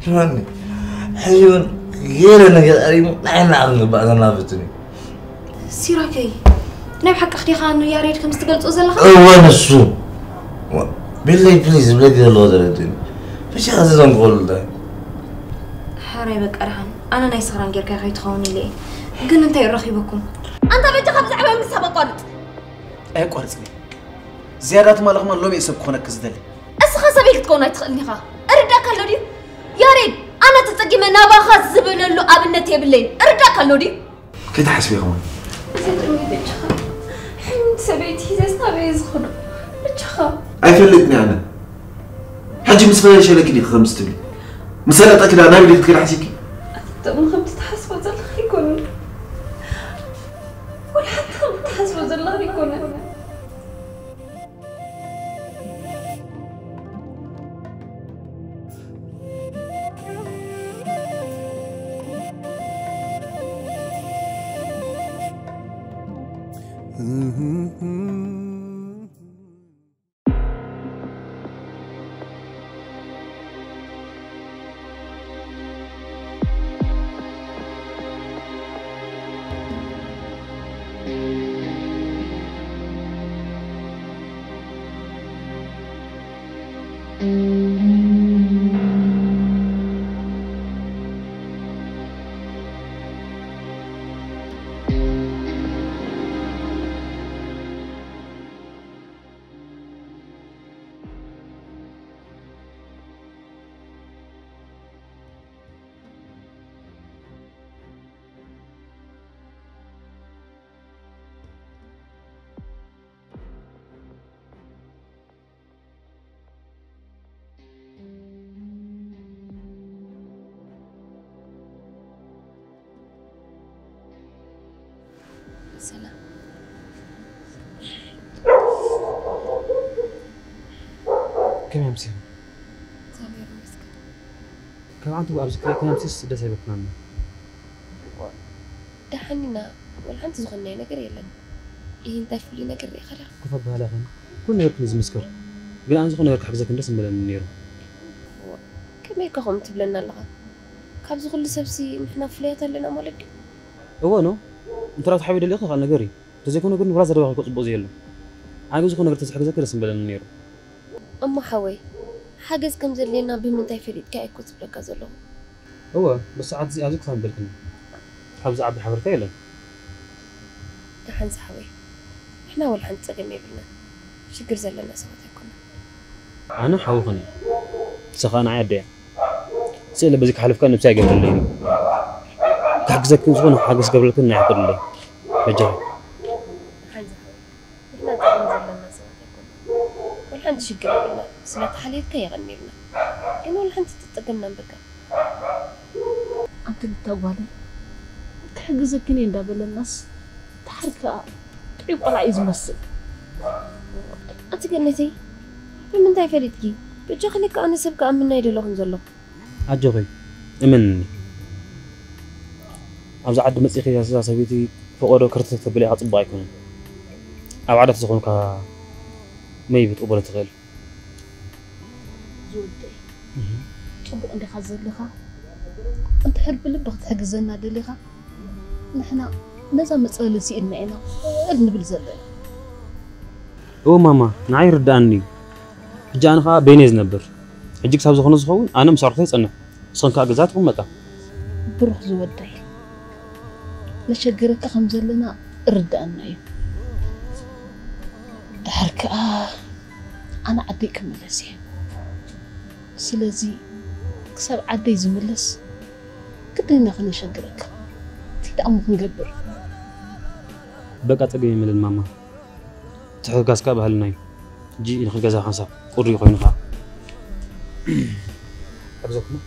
ሽማኒ፣ ሕጂ እውን ገለ ነገር ቀሪቡ ንዓና ኣብ ምግባእ ዘናፍትን እዩ። ሲራከይ፣ ናይ ብሓቅኽ ዲኻ ንያሬድ ከም ዝትገልጾ ዘለኻ? እወ፣ ንሱ። ዋ፣ ቢለይ ፕሊዝ ዝብለኪ ዘለዎ ተረድእኒ። ብቻ ዘዘንግቐሉ እንታይ? ሕራይ በቃ ደሓን። ኣነ ናይ ስኽራን ጌርካ ከይትኸውን ኢለ እየ። ግን እንታይ ረኺበኩም? ኣንታ በጃኻ ብዛዕባ ምሳብ ኣቋርጽ። ኣየቋርጽን እየ። ዝያዳ ትማሊ ከማን ሎሚ እየ ሰብ ክኾነኪ ዝደሊ። እስኻ ሰብ ኢልክ ክትከውን ኣይትኽእልን ኢኻ። እርዳእካ ኣሎ ድዩ? ያሬድ፣ ኣነ ተጸጊመ ናባኻ ዝበለሉ ኣብነት የብለይን። እርዳእካ ኣሎ ድዩ? ከይትሓስቢ ከማን። እዚ ጥሜት ብቻኻ። ሕምቲ ሰበይቲ ሒዘስ ናበይ ዝኸዶ? ብቻኻ። ኣይፈልጥን እየ ኣነ። ሕጂ ምስ ፈለሸለኪ ዲኺ ከምዚ ትብሊ? ምስ ሰለጠኪ ደኣ ናበይ ዲኺ ክትከዲ ሓሲብኪ? ኣቲ ጥቕሚ ከምቲ ትሓስቦ ዘለኻ ኣይኮነን። ወላ ሓንቲ ከምቲ ትሓስቦ ዘለኻ ኣይኮነን። ሰላም። ከመይ ኣምሲኺ? እግዚኣብሔር ይመስገን። ካብ ዓንቱ ኣብዚ ክርኢ ከመይ ኣምሲኽስ ደስ ኣይበልክናን። ደሓን ኢና፣ ወላ ሓንቲ ዝኾንናዮ ነገር የለን። ይህ እንታይ ፍሉይ ነገር ርኢኻ ዲኻ? ኮፍ ኣበሃህላኽን ኩሉ ነገርክን እዩ ዝምስክር። ግን ኣነ ዝኾነ ነገር ክሕግዘክን ደስ ምበለኒ ነይሩ። እዋ፣ ከመይ ኢልካ ከምኡ ትብለኒ ኣለኻ? ካብዚ ኩሉ ሰብሲ ንሕና ፍሉያት ኣለና ማለት ድዩ? እወ ኖ፣ እንተ ተሓቢኡ ደሊኹ ካልእ ነገር እዩ። እንተዘይኮነ ግን ውራይ ዘረባኺ እኮ ጽቡቕ ዘየሎ። ኣነ ግን ዝኾነ ነገር ተዝሕግዘኪ ደስ ምበለኒ ነይሩ። እሞ ሓወይ፣ ሓገዝ ከም ዘድልየና ብምንታይ ፈሊጥካ እየ እኮ ዝብለካ ዘለኹ። እወ፣ በዚ ሰዓት እዚ ኣብዚ ክሳብ በልክኒ። ካብዚ ዓቢ ሓበሬታ የለን። ደሓን ዝሓወይ፣ ንሕና ወላ ሓንቲ ጸገም የብልናን። ሽግር ዘለና ሰባት ኣይኮናን። ኣነ ሓውኽን እየ። ንሳ ኸኣ ንዓይ ኣደ እያ። ስእለ በዚ ክሓልፍካ ነብሰይ ኣይገብረለይን እዩ። ክሕግዘክን ዝኾነ ሓገዝ ክገብረልክን ንዓይ ፍቀድለይ። በጃኺ። ደሓን ዝሓወይ፣ ንሕና ጸገም ዘለና ሰባት ኣይኮናን። ወላ ሓንቲ ሽግር የብልናን። ስለ ተሓልየትካ የቐንየልና። ግን ወላ ሓንቲ ተጸገምና እምበርካ። ኣንቲ ልታ ጓለይ፣ ክሕግዘክን እየ እንዳበለናስ፣ ደሓር ከኣ ጥዑይ ቆልዓ እዩ ዝመስል። ኣቲ ገነተይ፣ ብምንታይ ፈሊጥኪ? በጃኺ ልክዕ ኣነ ሰብ ክኣምን ኣይደለኹን ዘለኹ። ኣጆኺ፣ እመንኒ። ኣብዚ ዓዲ መጺኺ እዛ ሰበይቲ ፈቐዶ ክርትት ተብሊ ኢኻ ጽቡቕ ኣይኮነን። ኣብ ዓዳ ተዝኾንካ መይቢ ትቕበሎ ትኽእል። ዝወደይ፣ ጽቡቕ እንዲኻ ዘለኻ? እንድሕር ብልቢ ክትሕግዘና ደሊኻ፣ ንሕና ነዛ መጽለሊ ስኢንና ኢና እንብል ዘለና። እወ ማማ፣ ንዓይ ይርድኣኒ እዩ። ሕጂ ኣነ ኸኣ በይነይ ዝነብር። ሕጂ ክሳብ ዝኾነ ዝኸውን ኣነ ምስ ኣዕሩኽተይ እጸንሕ። ንስኽን ከኣ ገዛ ትቕመጣ። ብሩኽ ዝወደይ፣ ነሸግረካ ከም ዘለና እርድኣና እዩ። ድሓር ከኣ ኣነ ዓደይ ክምለስ እየ። ስለዚ ክሳብ ዓደይ ዝምለስ ግድን ኢና ክነሸግረካ። እንታይ ደኣ እሞ ክንገብር? በቃ ጸገም የለን ማማ። ምትሕግጋዝ ከኣ ባህልና እዩ። ሕጂ ንኽገዛ ሓንሳብ ቁሪ ኮይኑ ከኣ። ኣብዘኩም።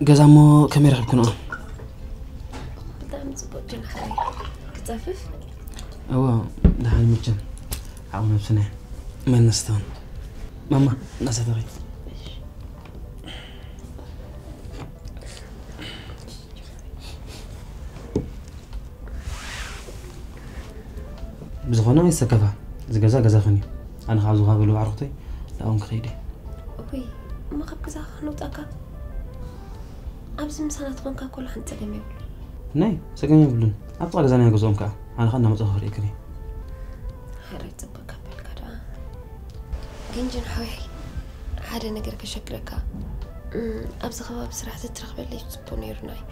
ገዛ እሞ ከመይ ረኺብክንኦ? ብጣዕሚ ጽቡቕ ጆን ሓወይ። ክጸፍፍ? እወ፣ ደሓን ይምችን። ዓቕሚ ነብስና እያ። ማይ ነስተውን። ማማ፣ እናሰተኺ። ብዝኾነ ኣይሰከፋ፣ እዚ ገዛ ገዛኽን እዩ። ኣነ ካብ ዝኾ ብሉ ኣዕሩኽተይ ናብኦም ክኸይድ እየ። እኹይ፣ እሞ ካብ ገዛኻ ክንውጻካ? ኣብዚ ምሳና ትኾንካ ኮላ ሓንቲ ጸገም የብሉን። ናይ ጸገም የብሉን። ኣብ ጥቓ ገዛና እየ ገዝኦም ከኣ። ኣነ ኸኣ እናመጻኹ ክርእየክን እየ። ሕራይ ጽቡቅ ከበልካ ደኣ። ግን ጅን ሓወይ፣ ሓደ ነገር ከሸግረካ። እም፣ ኣብዚ ከባቢ ስራሕ ተትረኽበለይ ጽቡቅ ነይሩና እዩ።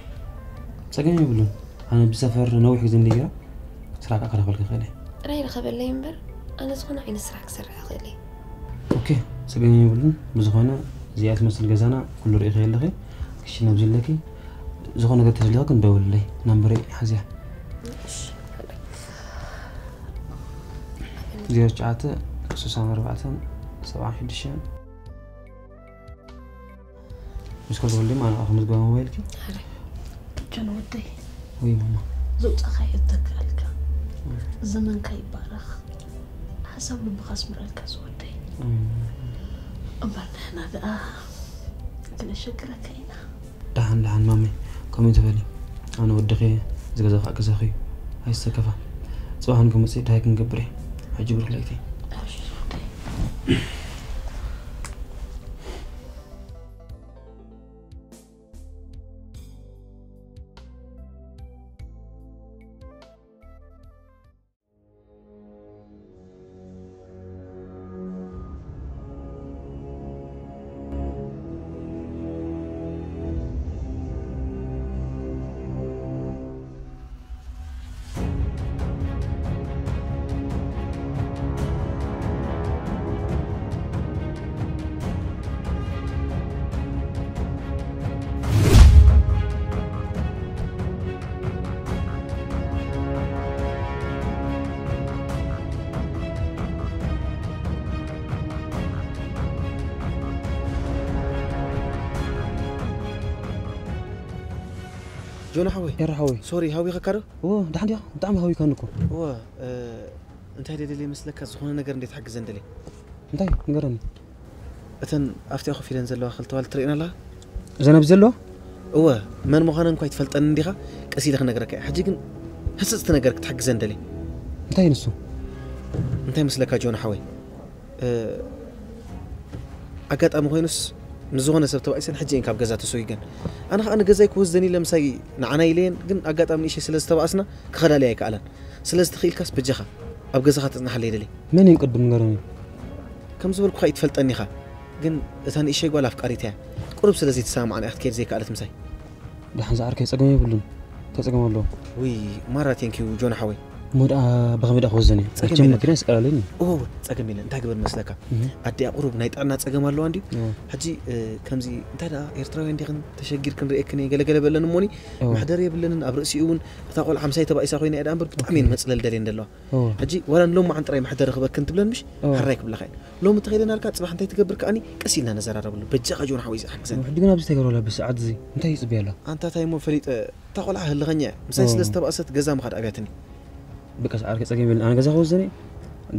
ጸገም የብሉን። ኣነ ብሰፈር ነዊሕ ግዜ እንድየ ገይረ፣ ስራሕ ከኣ ክረኽበልኪ ይኽእል እየ። ጥራይ ርኸበለይ እምበር፣ ኣነ ዝኾነ ዓይነት ስራሕ ክሰርሕ እኽእል እየ። ኦኬ፣ ጸገም የብሉን። ብዝኾነ እዚኣ ትመስል ገዛና ኩሉ ርኢኺ ኣለኺ። ክሽነ ኣብዚ ኣለኪ። ዝኾነ ነገር ተዝልኺ ግን ደውልለይ። ናምበረይ ሓዝያ። እሺ። ዜሮ ትሽዓተ ስሳን ኣርባዕተን ሰብዓን ሽዱሽተን። ምስ ከልኩ ሁሌም ኣነ ኣኹ ምዝገባ ሞባይልኪ። ኣረ፣ ጆን ወደይ፣ ወይ ማማ። ዘውጻኻዮ ይተክኣልካ። ዘመንካ ይባረኽ። ሓሳብ ልብኻ ኣስምረልካ ዝወደይ። እምበር ንሕና ደኣ ክነሸግረካ ኢና። ደሓን ደሓን ማመይ፣ ከምኡ ትበሊ። ኣነ ወድኺ ዝገዛኻ ክገዛኺ እዩ። ኣይሰከፋ። ጽባሕ ንክመጽእ ድሃይ ክንገብር እየ። ሕጂ ብሩኽ ለይቲ። እሺ ዝወደይ። ጆና ሓወይ። ኤረ ሓወይ። ሶሪ፣ ሃዊኸካ ዶ? ኦ፣ ደሓን ዲኻ? ብጣዕሚ ሃዊካኒ እኮ። እወ፣ እ፣ እንታይ ደደልየ መስለካ? ዝኾነ ነገር እንዴት ሓግዘን ደልየ። እንታይ? ንገረኒ። እተን ኣብቲኣ ኮፍ ኢለን ዘለዋ ክልተ ኣዋልድ ትርእየን ኣለኻ? እዘን ኣብዚ ዘለዋ? እወ፣ መን ምዃነን እኳ ኣይትፈልጠንን ዲኻ? ቀስ ኢለ ክነግረካ እየ። ሕጂ ግን ህጽጽቲ ነገር ክትሕግዘን ደልየ። እንታይ ንሱ? እንታይ መስለካ ጆና ሓወይ? እ፣ ኣጋጣሚ ኮይኑስ ምስ ዝኾነ ሰብ ተባኢሰን ሕጂ እየን ካብ ገዛ ተሰጒገን። ኣነ ኸኣ ንገዛይ ክወስደን ኢለ ምሳይ ንዓና ኢለየን፣ ግን ኣጋጣሚ ንእሸይ ስለ ዝተባኣስና ክኸዳልያ ኣይከኣላን። ስለዚ ተኽኢልካስ በጃኻ ኣብ ገዛኻ ተጽንሓለይ ደልየ። መን እየን ቅድም ንገረኒ። ከም ዝበልኩኻ ኣይትፈልጠን ኢኻ፣ ግን እታ ንእሸይ ጓል ኣፍቃሪተይ እያ። ቁሩብ ስለ ዘይተሰማማዕና እያ ክትከይድ ዘይከኣለት ምሳይ። ደሓን ዝዓርከይ ጸገም የብሉን። እንታይ ጸገም ኣለዎ? ውይ ማራ ቴንኪዩ ጆን ሓወይ። እሞ ደኣ ብኸመይ ደኣ ክወስን እየ? ጸገም መቸም የለን። መኪና ይስቀላለኒ። እወ፣ እወ፣ ጸገም የለን። እንታይ ግበር መስለካ? እህ። ኣዲኣ ቁሩብ ናይ ጥዕና ጸገም ኣለዋ እንድዩ። እወ። ሕጂ፣ እ፣ ከምዚ እንታይ ደኣ ኤርትራውያን ዲኽን ተሸጊርክን ርእየክን እየ ገለ ገለ በለኒ እሞኒ፣ እወ። መሕደሪ የብለንን። ኣብ ርእሲኡ እውን እታ ቆልዓ ምሳይ ተባኢሳ ኮይና እያ ደኣ እምበር ብጣዕሚ እየን ኦኬ። መጽለልደል እየን ዘለዋ። እወ። ሕጂ ዋላ ንሎሚ መዓንቲ ጥራይ መሕደሪ ክበክን ትብለን ምሽ? እወ። ሕራይ ክብለኻ እየን። ሎሚ እንተኸይደ ናልካ ጽባሕ እንታይ ትገብር ከኣኒ ቀስ ኢልና ነዘራረበሉ። በጃኻ ጆን ሓወይ ዝሓግዘኒ። ሕጂ ግን ኣብዚ ተገብረላ ብሰዓት እዚ እንታይ ይጽበያ ኣሎ? ኣንታ እንታይ እሞ ፈሊጠ፣ እታ ቆልዓ ህልኸኛ እያ። ምሳይ ስለ ኦ። ዝተባእሰት ገዛ ምኻድ ኣብያትኒ። በቃ ዓርከይ ጸገም የለን። ኣነ ገዛ ክወስን እየ።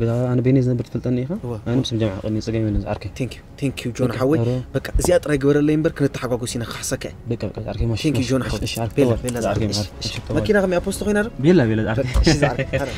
ገዛ ኣነ በይነይ ዝነብር ትፈልጠኒ ኢኻ። እወ፣ ኣነ እወ። ምስ ጀምዓ ቀኒ ጸገም የለን ዓርከይ። Thank you፣ thank you ጆን በቃ፣ ሓወይ። ኧረ። በቃ እዚኣ ጥራይ ግበረለይ እምበር ክንተሓጓጎስ ኢና ክሓሰካ እየ። በቃ፣ በቃ፣ ዓርከይ ማሽ፣ Thank you ማሽ፣ ጆን እሺ፣ ሓወይ። እሺ፣ ዓርከይ፣ ቤላ፣ ተዋል። ቤላ፣ ዓርከይ፣ እሺ፣ ማሽ፣ እሺ፣ እሺ፣ ተዋል። መኪና ከመይ ኣብ ፖስቶ ኮይና ዶ? ቤላ፣ ቤላ፣ ዓርከይ። እሺ፣ እሺ፣ ዓርከይ።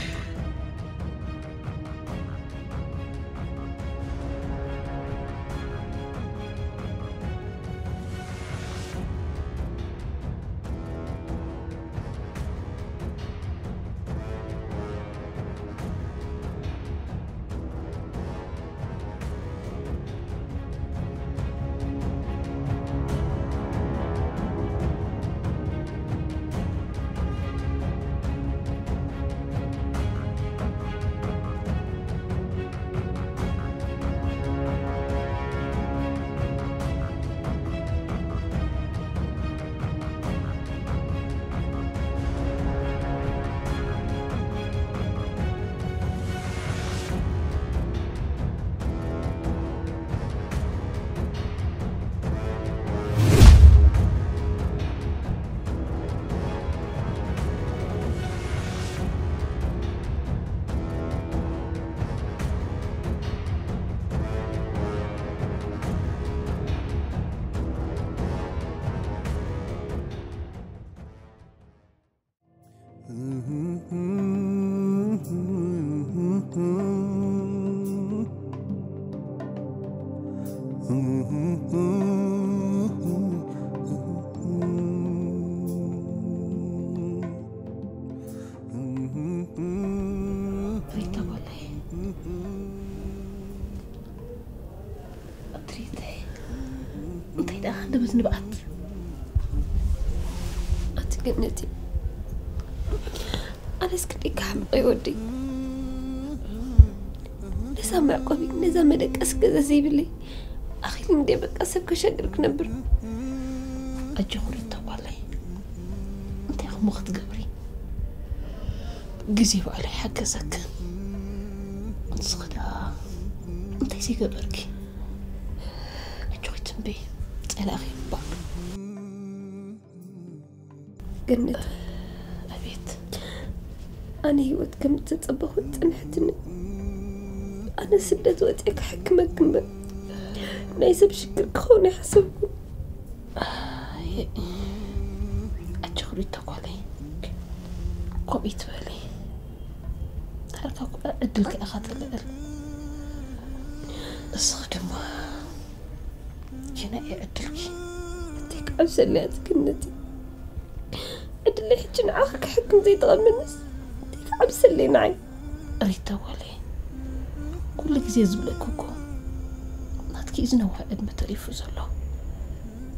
ሪታ ጓለይ፣ ኣቲ ሪተይ፣ እንታይ ደኣ ክንደበት ንብዓት? ኣቲ ገነቲ፣ ኣነስ ክንደይ ክሓምቕ ይወዲ። ነዛ መዕቆቢ፣ ነዛ መደቀሲ ገዛ ዘይብለይ ኣኺል እንደ በቃ ሰብ ከሸግር ክነብር። ኣጆኺ ሪታ ጓለይ፣ እንታይ እሞ ክትገብሪ? ግዜ ባዕሉ ይሓገዘክን። ንስኺ ደኣ እንታይ ዘይገበርኪ? ኣጆኺ ትንበይ፣ ጸላእኺ እባ። ገነት፣ ኣቤት። ኣነ ህይወት ከም ዝተጸበኹ ጸንሐትኒ። ኣነ ስደት ወጺኤ ክሕክመኪ እምበር ናይ ሰብ ሽግር ክኸውን ኣይሓሰብኩን። ኣየ፣ ኣጆኺ ሪታ ጓለይ፣ ከምኡ ይትበሊ። ዳርጋ እኮ ዕድልኪ ኢኻ ትልዕል። እስኺ ድማ ኪና እየ ዕድልኪ። እንታይ ክዓብሰለይ ኣቲ ገነቲ? ዕድለይ ሕጂ ንዓኺ ክሕክም ዘይተቐመንስ እንታይ ክዓብሰለይ ንዓይ? ሪታ ጓለይ፣ ኩሉ ግዜ ዝብለኪ እኮ ናትኪ እዩ ዝነውሐ ዕድመ ተሪፉ ዘሎ።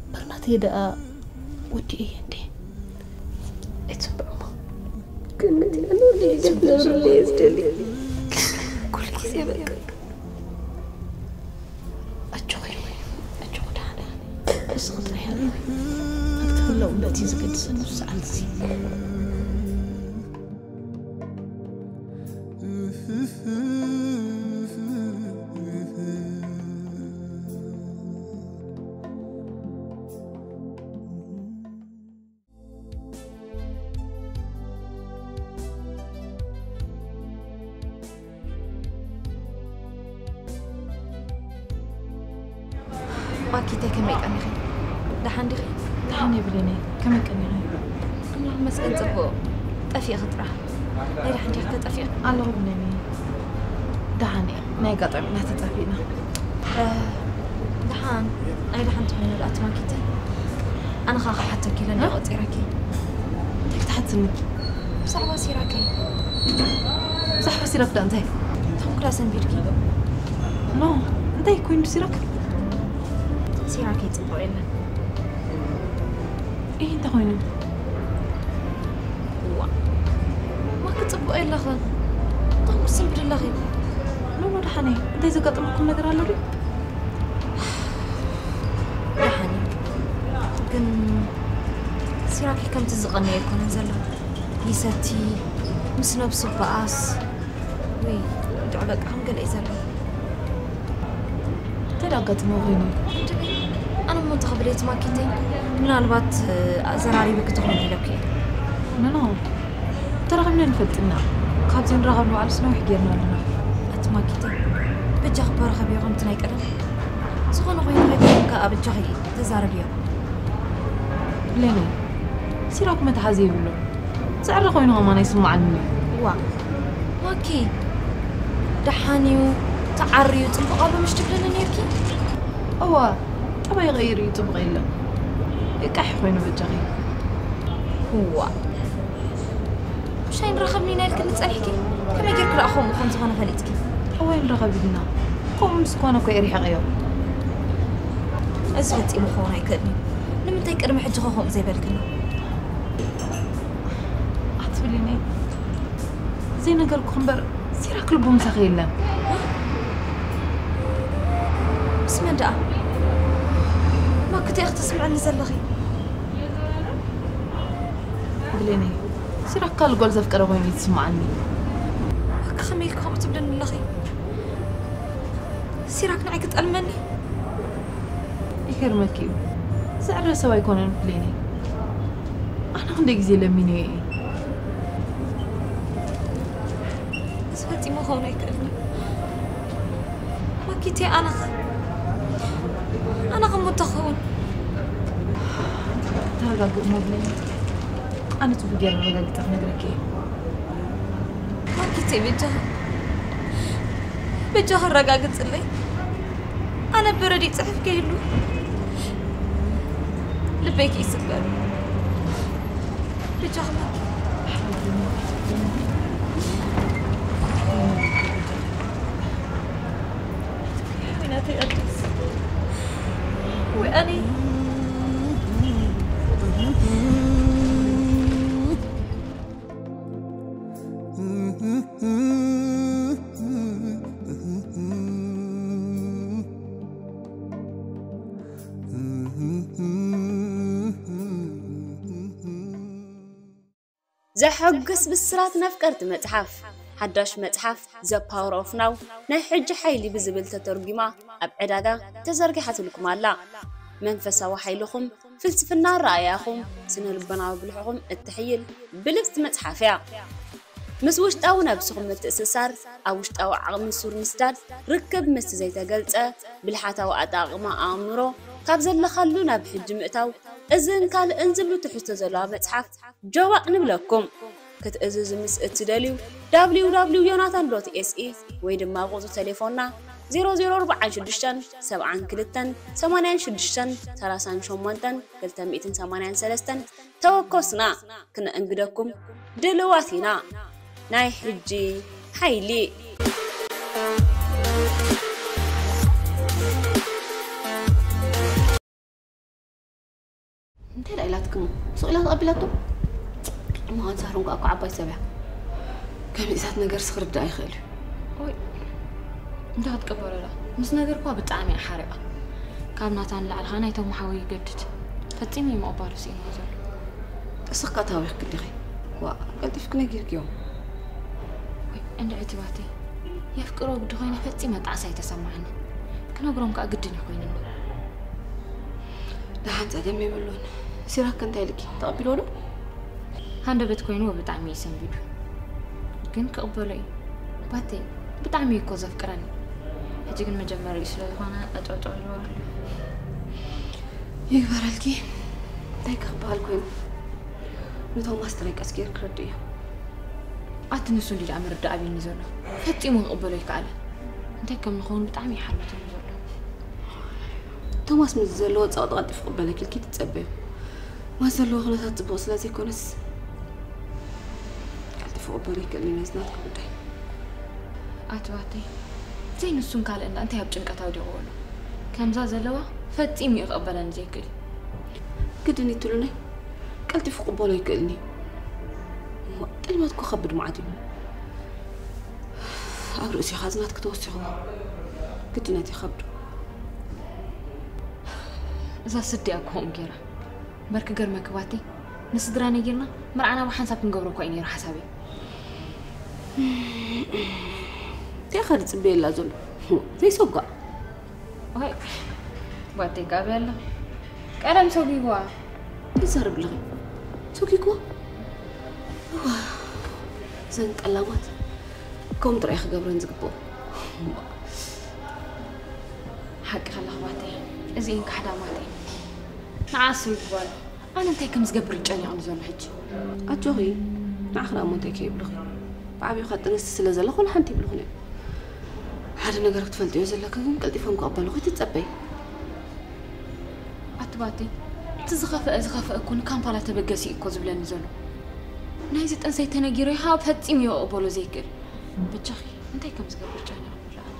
እምበር ናተይ ደኣ ወዲኤ እየ እንዴ? ኣይትስምዕሞ። ገነቲ፣ ኣነ ኩሉ ግዜ ክትነብርለይ እየ ዝደሊ። ኩሉ ግዜ በቃ። ኣጆኺ፣ ኣጆኺ ደሓን። እስኺ ጥራይ ሃለዊ። ናትኪ ህላው እምበእቲ እዩ ዘገድሰኒ ኣብዚ ሰዓት እዚ። ማኪተይ፣ ከመይ ቀኒኺ? ደሓን ዲኺ? ደሓን እየ ብሌነይ፣ ከመይ ቀኒኺ? ኣምላኽ ይመስገን ጽቡቕ። ጠፊእኺ ጥራሕ። ናይ ደሓን ዲኺ ከ ጠፊእኺ? ኣለኹ ብሌነይ። ደሓን እየ። ናይ ኣጋጣሚ ኢና ተጣፊእና። እ፣ ደሓን፣ ናይ ደሓን ተኾይኑ ደኣ እቲ ማኪተይ። ኣነ ኸኣ ክሓተኪ ኢለ እንድየ እ? ቆጺረኪ። እንታይ ክትሓትኒ? ብዛዕባ ሲራከይ። ብዛዕባ ሲራክ ደኣ እንታይ? እቶም ክላ ሰንቢድኪ። ኖ፣ እንታይ ኮይኑ ሲራክ? ሲራከይ ጽቡቕ የለን። ኢሂ፣ እንታይ ኮይኑ? እዋ። ማኪ ጽቡቕ የለኽን። እንታይ ክትስንብዲ ኣለኺ? ኖኖ፣ ደሓን እየ። እንታይ ዘጋጠመኩም ነገር ኣሎ ድዩ? ደሓን እዩ። ግን ሲራክ ከምቲ ዝቐነየ ኣይኮነን ዘሎ። ይሰቲ፣ ምስ ነብሱ በኣስ። ወይ፣ እንድዒ በቃ ከም ገለ እዩ ዘሎ። እንታይ ደኣ ኣጋጢምዎ ኮይኑ? እንድዒ፣ ኣነ እሞ እንታይ ክብል እየ፣ እቲ ማኪተይ። ምናልባት፣ እ፣ ኣዘራሪብኪ ትኾኒ ኢለኪ እየ። ኖኖ፣ ተራኺብና ንፈልጥ ኢና። ካብዚ ንራኸብ ንባዕልስ ነዊሕ ጌርና ኣለና። ኣቲ ማኪተይ፣ በጃኺ እባ ርኸብዮ ከምቲ ናይ ቀደም። ዝኾነ ኮይኑ ከይኮንካ በጃኺ ተዛረብዮ። ብሌነይ፣ ሲራክ መትሓዚ የብሉን። ዘዕረ ኮይኑ ከማን ኣይስምዓንን እዩ። ዋ፣ ማኪ፣ ደሓን እዩ፣ ተዓርዩ፣ ጽቡቕ ኣሎ ምሽ ትብልኒ ነይርኪ? እዋ፣ ጠባይ ቀይሩ እዩ፣ ጽቡቕ የለን። ይቃሕ ኮይኑ በጃኺ። እዋ። ምሽ ኣይንራኸብን ኢና ኢልክኒ ጸኒሕኪ? ከመይ ጌርኪ ደኣ ከምኡ ከም ዝኾነ ፈሊጥኪ? እወ ኣይንራኸብ ኢልና። ከምኡ ምስ ኮነ እኮ እየ ርሒቐዮ። እዚ ፈጺሙ ክኸውን ኣይክእልን እዩ። ንምንታይ ቅድሚ ሕጂ ኸ ከምኡ ዘይበልክኒ? ኣትብልኒ። ዘይነገርኩኺ እምበር ሲራክ ልቡ ምሳኺ የለን። ምስ መን ደኣ? ማክተ ኢኺ ተስምዐኒ ዘለኺ? ብሌነይ፣ ሲራክ ካልእ ጓል ዘፍቀረ ኮይኑ እዩ ዝስምዓኒ። እካ ከመይ ኢልኪ ከምኡ ትብልኒ ኣለኺ? ሲራክ ንዓይ ክጠልመኒ? ይገርመኪ እዩ። ዘዕረ ሰብ ኣይኮነን ብሌነይ። ኣነ ክንደይ ግዜ ለሚነዮ እየ። እዚ ፈጺሙ ክኸውን ኣይክእልን እዩ። ማኪቴ፣ ኣነኸ? ኣነኸ እሞ እንታይ ክኸውን? ተረጋግእ እሞ ብለኒ። ኣነ ጽቡቅ ገይረ ኣረጋጊጸ ክነግረኪ እየ። ማኪቴ፣ በጃኻ፣ በጃኻ ኣረጋግጽለይ። ኣነ በረድ ይጽሕፍ ከይሉ ልበይ ከይስበር። በጃኻ ማኪ። ወይ ናተይ ኣዲስ። ወይ ኣነይ። ዘሐጉስ ብስራት ነፍቀርቲ መጽሓፍ። ሓዳሽ መጽሓፍ The Power of Now፣ ናይ ሕጂ ሓይሊ ብዝብል ተተርጒማ ኣብ ዕዳጋ ተዘርጊሓትልኩም ኣላ። መንፈሳዊ ሓይልኹም፣ ፍልስፍና ኣረኣእያኹም፣ ስነ ልቦናዊ ብልሕኹም እትሕይል ብልጽቲ መጽሓፍ እያ። ምስ ውሽጣዊ ነብስኹም ምትእስሳር፣ ኣብ ውሽጣዊ ዓቕሚ ሱር ምስዳድ፣ ርክብ ምስቲ ዘይተገልጸ፣ ብልሓታዊ ኣጠቓቕማ ኣእምሮ፣ ካብ ዘለኻሉ ናብ ሕጂ ምእታው፣ እዝን ካልእን ዝብሉ ትሕዝቶ ዘለዋ መጽሓፍ ጆባእ ንብለኩም። ክትእዝዙ ምስ እትደልዩ፣ www ዮናታን ዶት ኤስኢ ወይ ድማ ቁጽሪ ቴሌፎንና ዜሮ ዜሮ ኣርባዓን ሽዱሽተን ሰብዓን ክልተን ሰማንያን ሽዱሽተን ሰላሳን ሸሞንተን ክልተ ሚእትን ሰማንያን ሰለስተን ተወከሱና፣ ክነእንግደኩም ድልዋት ኢና። ናይ ሕጂ ሓይሊ። እንታይ ደኣ ኢላትክሞ? ሱቕ ኢላ ተቐቢላቶ? እሞ ኣንሳር እንኳ እኮ ዓባይ ሰብ እያ። ገሚእሳት ነገርስ ክርዳኣ ይኽእል እዩ። ኦይ፣ እንታይ ክትቅበሎ ደኣ? ምስ ነገርኳ ብጣዕሚ እያ ሓሪቓ። ካብ ናታ ንላዕሊ ኸኣ ናይቶም ሓወይ ይገድድ። ፈጺሙ እዩ ምቕባሉ ስኢንዎ ዘሎ። እስኺ ከኣ ተሃዊኽኪ ዲኺ? ዋእ፣ ቀልጢፍኪ ነጊርክዮም። ወይ፣ እንድዒ ትባተይ። የፍቅሮ ግዲ ኮይነ ፈጺመ ጣዕሳ ኣይተሰማዓኒ። ክነግሮም ከኣ ግድን እዩ ኮይኑኒ። ደሓን ጸገም የብሉን። ሲራክ ከ እንታይ ኢልኪ? ተቐቢልዎ ዶ? ሃንደበት ኮይንዎ ብጣዕሚ እዩ ሰንቢዱ። ግን ክቕበሎ እዩ። ባተይ፣ ብጣዕሚ እዩ እኮ ዘፍቅረኒ። ሕጂ ግን መጀመርያኡ ስለ ዝኾነ ዕጥዕጥዕ ኢልዎ ኣሎ። ይግበረልኪ። እንታይ ከ ክበሃል ኮይኑ? ንቶማስ ጥራይ ቀስ ገይሩ ክረድእ እዩ። ኣቲ ንሱ እንዲ ደኣ ምርዳእ ኣብዩኒ ዘሎ። ፈጺሙ ክቕበሎ ኣይከኣለን። እንታይ ከም ንኸውን ብጣዕሚ እዩ ሓርቢቱኒ ዘሎ። ቶማስ ምስ ዘለዎ ጸቕጢ ቀልጢፉ ክቕበለኪ ኢልኪ ትጸበዩ። ማስ ዘለዎ ኩነታት ጽቡቕ ስለ ዘይኮነስ፣ ቀልጢፉ ክቕበሎ ኣይክእልን እዩ፣ ነዚ ናትኪ ጉዳይ። ኣቲ ባተይ፣ ዘይንሱን ካልእ እንዳ እንታይ ኣብ ጭንቀት ኣውዲቕዎ ኣሎ? ከምዛ ዘለዋ ፈጺሙ እዩ ክቕበለኒ ዘይክእል። ግድን እዩ ትብሉኒ? ቀልጢፉ ክቕበሎ ኣይክእልን እዩ። እሞ፣ ጸልማት እኮ ከብድ መዓት እዩ። ኣብ ርእሲ ኻዝናት ክተወሲኽዎ ግድነት ይኸብዶ። እዛ ስዲ እያ ክኸውን ገይራ። እምበር ክገርመኪ ባቲ፣ ንስድራ ነጊርና መርዓና ብሓንሳብ ክንገብሮ እኳ እዩ ነይሩ ሓሳበይ። እንታይ ኸ ዝጽበየላ ዘሎ? ዘይሰጓእ። ዋይ ባተይ ጋቢ ኣላ ቀለም ሰጒግዋ። ትዛረብ ኣለኺ? ሰጒግዋ? እዋ፣ እዘን ጠላማት ከም ጥራይ ክገብረን ዝግብኦ። ሓቂ ከለኽ ባተይ፣ እዚኤን ካሕዳማት እየን። ንዓስ ይግባሉ። ኣነ እንታይ ከም ዝገብር ይጨኒቕኒ ዘሎ ሕጂ። ኣጆኺ፣ ንዓኺ ደኣ እሞ እንታይ ከይብሉኺ? ብዓብዩኻ ጥንስቲ ስለ ዘለኹ ንሓንቲ ይብሉኽን እዮም። ሓደ ነገር ክትፈልጥዮ ዘለኪ ግን ቀልጢፎም ክቕበሉኺ ትጸበይ። ኣቲ ባቲ፣ እቲ ዝኸፍአ ዝኸፍአ እኮ ንካምፓላ ተበገሲ እዩ እኮ ዝብለኒ ዘሎ። ናይዚ ጥንሰይ ተነጊሮ ይሃብ ፈጺሙ ይቕበሎ ዘይክእል። ብጃኺ፣ እንታይ ከም ዝገብር ጨኒቕኒ ኣሎ ኣነ።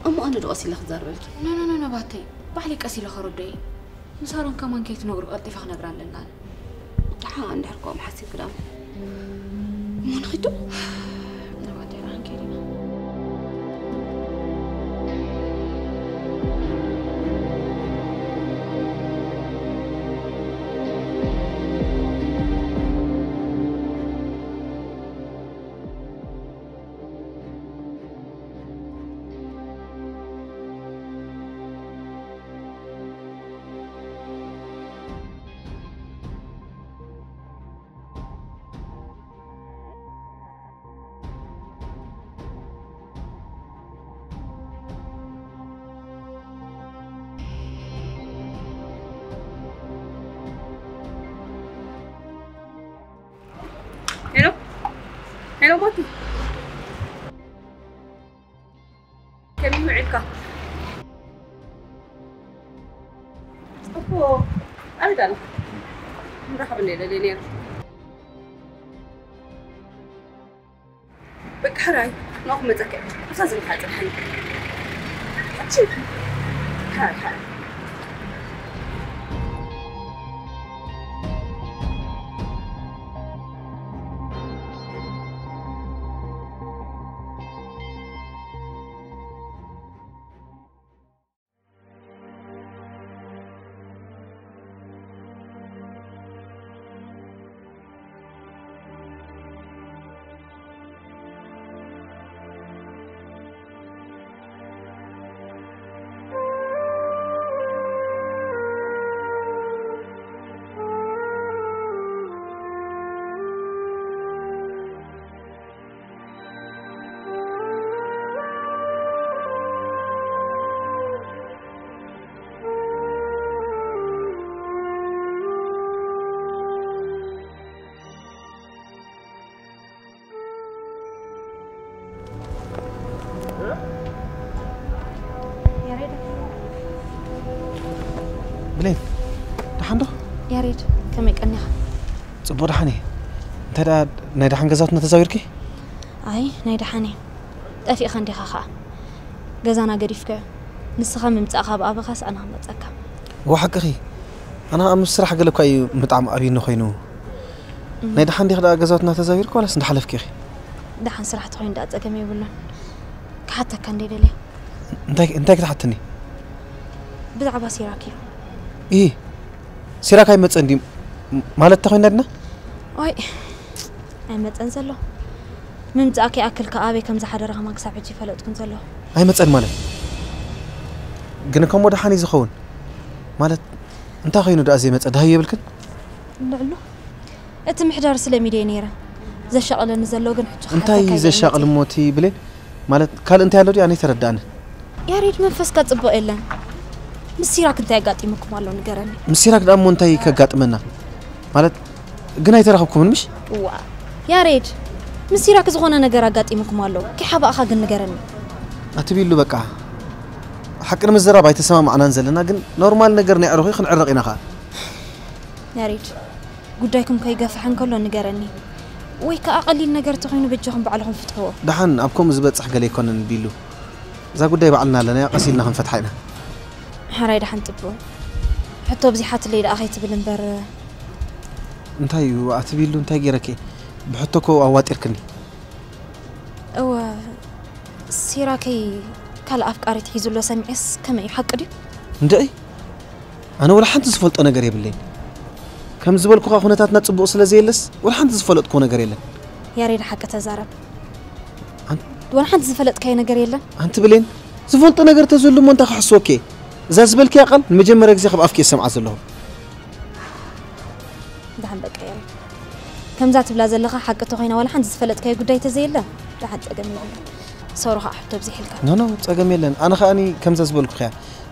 እሞ ኣነ ዶ ቀስ ኢለ ክዛረበልኪ? ኖ ኖ ኖ ኖ ባተይ፣ ባዕለይ ቀስ ኢለ ከረዶ እየ። ንሳሮን ከማን ከይትነግሩ ቀልጢፈ ክነግራ ኣለና ኣነ። ደሓ እንድሕር ከምኡ ሓሲብኪ ደኣ እሞ ንኺድ ዶ? ናብ ኣዴና ክንከይድ ኢና። ሄሎ ሄሎ፣ ማኪ ከመይ ውዒልካ? እኮ ኣበይ ኣለኻ? ንራኸብ እንደ ደልየ ነይረ። በቃ ሕራይ፣ ናኹ መጸከ። እዛ ዝልካ ጽንሓኒ። ሕራይ፣ ሕራይ። ብሌን፣ ደሓን ዶ? ያሬድ፣ ከመይ ቀኒኻ? ጽቡቕ፣ ደሓን እየ። እንታይ ደኣ ናይ ደሓን ገዛውትና ተዛዊርኪ? ኣይ፣ ናይ ደሓን እየ። ጠፊእኻ እንዲኻ ኸኣ። ገዛና ገዲፍካዮ። ንስኻ ምምጻእካ ብኣበኻስ ኣነ ክመጸካ። እወ፣ ሓቅኺ። ኣነ ኣብ ስራሕ ገለ እኳ እዩ ምጥዓም ኣብዩኒ ኮይኑ። ናይ ደሓን ዲኺ ደኣ ገዛውትና ተዛዊርኪ ዋላስ እንዳሓለፍኪ ኢኺ? ደሓን ስራሕ ተኾይኑ ደኣ ጸገም የብሉን። ክሓተካ እንደ ደልየ። እንታይ እንታይ ክትሓትኒ? ብዛዕባ ሲራክ እዩ። ኢ ሲራክ ኣይመጸን ድዩ? ማለት ተኾይና ድና? ኦይ፣ ኣይመጸን ዘሎ። ምምጻእካ ይኣክል ከኣ ኣበይ ከም ዝሓደረ ከማን ክሳብ ሕጂ ይፈለጥኩን ዘለኹ። ኣይመጸን ማለት? ግን እኮ እሞ ደሓን እዩ ዝኸውን። ማለት እንታይ ኮይኑ ደኣ ዘይመጸ? ደሃይ የብልክን? ልዕሉ እቲ ምሕዳር ስለ ሚድየ ነይረ። ዘሻቕለኒ ዘሎ ግን ሕጂ እንታይ ክሓተካ ዘሻቕል እሞ እቲ ብሌን? ማለት ካልእ እንታይ ኣሎ ድዩ? ኣነ ኣይተረዳእንን። ያሬድ መንፈስካ ጽቡቕ የለን። ምስ ሲራክ እንታይ ኣጋጢሙኩም ኣሎ ንገረኒ። ምስ ሲራክ ደኣ እሞ እንታይ ከጋጥመና? ማለት ግን ኣይተራኸብኩምን ምሽ? እዋ ያሬድ ምስ ሲራክ ዝኾነ ነገር ኣጋጢሙኩም ኣሎ። ከይሓባእኻ ግን ንገረኒ። ኣቲ ቢሉ በቃ ሓቂ ንምዝራብ ኣይተሰማማዕናን ዘለና፣ ግን ኖርማል ነገር ናይ ኣዕሩኺ ክንዕረቕ ኢና ኸኣ። ያሬድ ጉዳይኩም ከይገፍሐ እንከሎ ንገረኒ፣ ወይ ከኣ ቀሊል ነገር ተኾይኑ በጃኹም ባዕልኹም ፍትሕዎ። ደሓን ኣብ ከምኡ ዝበጽሕ ገለ ኣይኮነን ቢሉ፣ እዛ ጉዳይ ባዕልና ኣለናያ፣ ቀስ ኢልና ክንፈትሓ ኢና። ሕራይ ደሓን ጽቡቕ። ሕቶ ኣብዚሓትለይ ደኣ ከይትብል እምበር። እንታይ እዩ ኣቲ ቢሉ፣ እንታይ ገይረኪ? ብሕቶ እኮ ኣዋጢርክኒ። እወ፣ ሲራከይ ካልእ ኣፍቃሪት ሒዙ ኣሎ ሰሚዐስ፣ ከመይ እዩ፣ ሓቂ ድዩ? እንድዒ፣ ኣነ ወላ ሓንቲ ዝፈልጦ ነገር የብለይን። ከም ዝበልኩኻ ኩነታትና ጽቡቕ ስለ ዘየለስ፣ ወላ ሓንቲ ዝፈለጥኩዎ ነገር የለን። ያሬድ፣ ሓቂ ተዛረብ። ኣን- ወላ ሓንቲ ዝፈለጥካዮ ነገር የለን? ኣንቲ ብሌን፣ ዝፈልጦ ነገር ተዝህሉ እሞ እንታይ ክሕስወኪ እየ? እዛ ዝበልክያ ቃል ንመጀመርያ ግዜ ካብ ኣፍኪ እየ ዝሰምዓ ዘለኹ። ደሓን በቃ ያሬድ፣ ከምዛ ትብላ ዘለኻ ሓቂ ተኾይና፣ ዋላ ሓንቲ ዝፈለጥካዮ ጉዳይ ተዘየለ፣ ደሓን ጸገም የብሉን። ሰሩ ከዓ ሕቶ ኣብዚሕ ኢልካ። ኖ ኖ፣ ጸገም የለን። ኣነ ከኣኒ ከምዛ ዝበልኩኺያ፣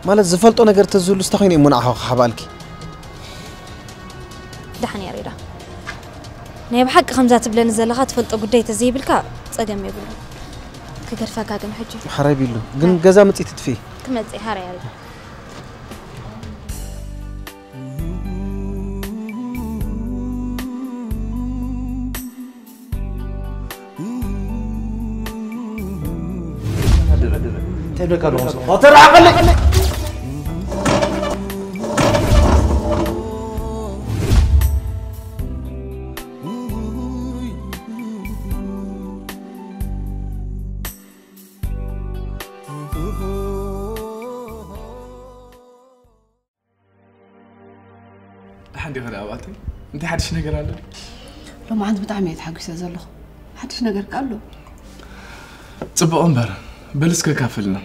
ማለት ዝፈልጦ ነገር ተዝህሉ ስታ ኮይነ እሞ ንዓኻ ክሓባልኪ። ደሓን ያሬዳ፣ ናይ ብሓቂ ከምዛ ትብለኒ ዘለኻ ትፈልጦ ጉዳይ ተዘይብልካ ጸገም የብሉን። ክገድፈካ ግን ሕጂ። ሓራይ ቢሉ ግን ገዛ መጺእ ትጥፊ። ክመጽእ ሓራይ ያሬዳ። እንታይ ደካ ደሆ ተራቀለ ደሓን ዲኺ ደኣ ኣባተይ? እንታይ ሓድሽ ነገር ኣሎ? ሎማዓንቲ ብጣዕሚ እየ ተሓጒሰ ዘለኹ። ሓድሽ ነገር ከ ኣሎ? ጽቡቕ እምበር፣ በል እስከ ካፍልና።